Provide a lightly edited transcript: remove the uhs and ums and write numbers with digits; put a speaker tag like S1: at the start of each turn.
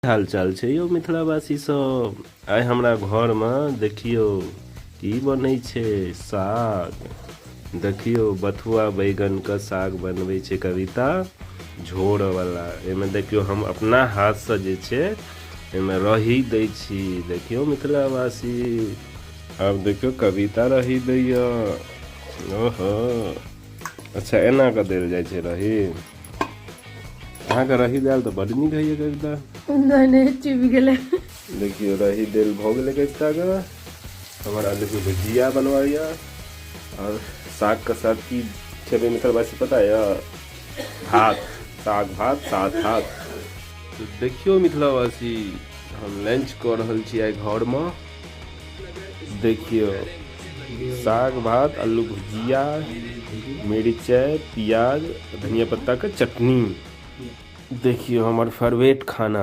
S1: हाल चाल छै यौ मिथिलावासी सब। आइ हमरा घरमे देखियौ की बनै छै साग। देखियौ बथुआ बैगनके साग बनबै छै कविता झोर वाला। एहिमे देखियौ हम अपना हाथसँ जे छै एहिमे रही दै छी। देखियौ मिथिलावासी, आब देखियौ कविता रही दैया। ओहो अच्छा, एना कऽ देल जाइ छै रही। अहाँके रही देल तऽ बड्ड नीक होइए कविता।
S2: नहि नहि, चुबि गेलै।
S1: देखियौ रही देल भऽ गेलै कविताके। हमर आलूके भुजिया बनबैए आओर सागके साथ की खेबै मिथिलावासी पता यऽ? भात, साग भात सात हाथ। तऽ देखियौ मिथिलावासी, हम लंच कऽ रहल छी आइ घरमे। देखियौ साग भात, आलू भुजिया, मिरचाइ, प्याज, धनिया पत्ताके चटनी। देखियौ हमर फेवरेट खाना।